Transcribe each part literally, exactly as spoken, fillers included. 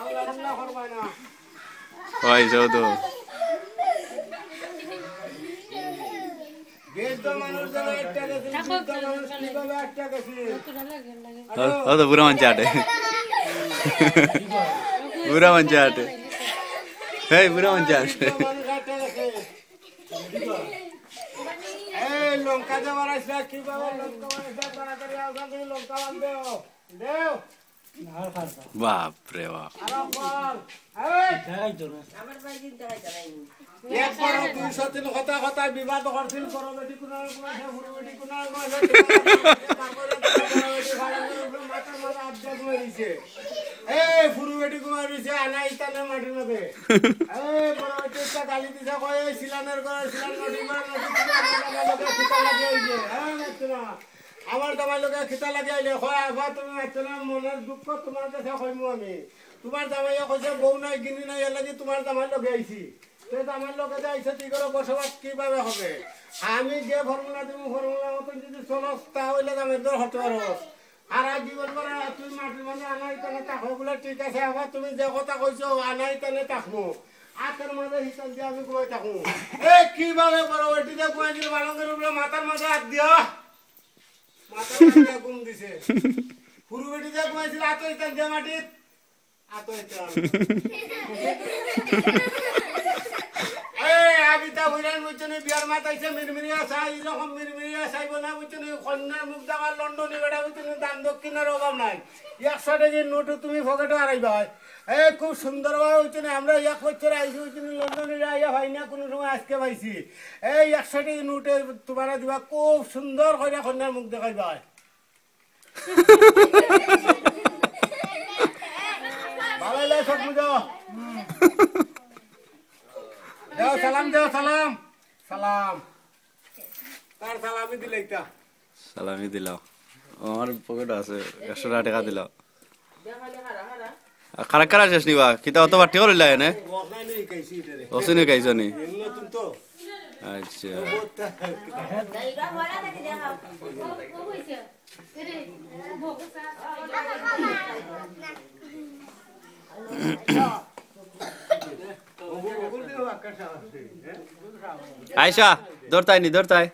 আল্লাহ আল্লাহ করবায় না। ওই যাও তো। বৃদ্ধ মানুষ যেন একটা গেছে, বৃদ্ধ মানুষ কিভাবে একটা গেছে? ও, ও তো বুড়া মানুষ আটে। বুড়া মানুষ আটে। এই বুড়া মানুষ আটে। বৃদ্ধ মানুষ একটা গেছে। এই লঙ্কা যে বাড়াইছে, কিভাবে লঙ্কা বাড়াইছে, তাড়াতাড়ি আও, তাড়াতাড়ি লঙ্কা বান দেও। দেও। বাপ রে বাপ। আরো কর। এই। একবার দুইশো তিন কথা কথা বিবাদ করছিল, বড় বেটি কোনার কোনার, হুরু বেটি কোনার কোনার, মাথার মাথা আপ দিয়া ঘুমাই রইছে। এই হুরু বেটি ঘুমাই রইছে, আনা ইতানে মাটির মধ্যে। এই বড় বেটি একটা গালি দিছে, কয়, "এই সিলানের ঘরে সিলান নদী ঘরে নদী ঘরে আমার জামাই লগে খিতা লাগি আইলে।" হ্যাঁ, মাততো না। আমার জামাই লগে খিতা লাগি আইলে, কয়, "আফা, তুমি মাততো না, মনের দুঃখ তোমার কাছে কইমু আমি। তোমার জামাইয়ে কইছে, বউ নাই, গিনি নাই, এর লাগি তোমার জামাই লগে আইছি।" তে জামাই লগে যে আইছে, তুই করে বসবাস কিভাবে হবে? আমি যে ফর্মুলা দিমু, ফর্মুলা মতন যদি চলস, তা হইলে জামাই দর হতে পারস। আর আজ জীবন ভর আর তুই মাটির মাঝে আনাই তানে থাকো বলে ঠিক আছে, আবার তুমি যে কথা কইছো, আনাই তানে থাকবো। আতের মাঝে হিসাব দিয়ে আমি ঘুমাই থাকবো। এ কিভাবে বড় বেটি যে ঘুমাই দিল, বালকের উপরে মাথার মাঝে হাত দিয়া, মাথার মাঝে ঘুম দিছে। হুরু বেটি যে ঘুমাইছিল, আতো ইতান দিয়া মাটিত, আতো ইতান। এই, আমি তা হইরান বুঝছো নি, বিয়ার মাত আইছে, মিরমিরিয়া চাই, এরকম মিরমিরিয়া চাইবো না বুঝছো নি, কন্যার মুখ দেখা লন্ডনী বেটা বুঝছো নি, দান দক্ষিণার অভাব নাই। একশো টাকার নোটও তুমি পকেটো হারাইবা হয়। এই, খুব সুন্দরভাবে বুঝছো নি, আমরা এক বছর আইছি বুঝছো নি, লন্ডনীরা আইয়া পাই না, কোনো সময় আজকে পাইছি। এই একশো টাকার নোটে তোমারে দিবা, খুব সুন্দর কইরা কন্যার মুখ দেখাইবা হয়। ভালো লাগে সব বুঝো। দেও সালাম, দেও সালাম। সালাম। তার সালামি দিলে একটা। সালামি দিলাও। আমার পকেটো আছে, একশো টাকা দিলাও। আর খারা খারা শেষ নিবা, কিতা অত বাট্টি করিলা এনে? ওখানে শিখাইছি এটারে। ওসিনে খাইছো নি? এমনি নতুন তো। আচ্ছা। আয়শা, ধরতাই নি, ধরতাই।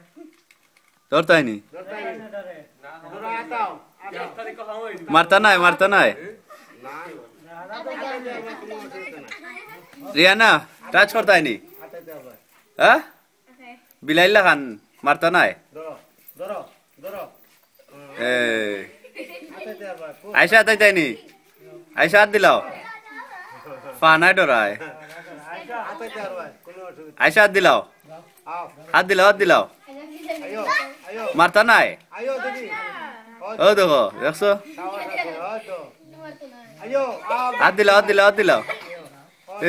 ধরতাই নি। মারতা নাই, মারতা নাই। রিয়ানা, টাচ করতাই নি। হ্যাঁ? বিলাইল্লা খান, মারতা নাই। ধরো, ধরো, ধরো। এই। আয়শা, আতাইতাই নি। আয়শা, হাত দিলাও। ফা নাই ডরায়। আয়শা, হাত দিলাও। হাত দিলাও, হাত দিলাও। মারতা নাই। ও দেখো, দেখছো? হাত দিলাও, হাত দিলাও, হাত দিলাও।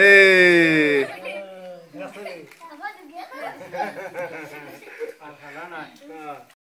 এই।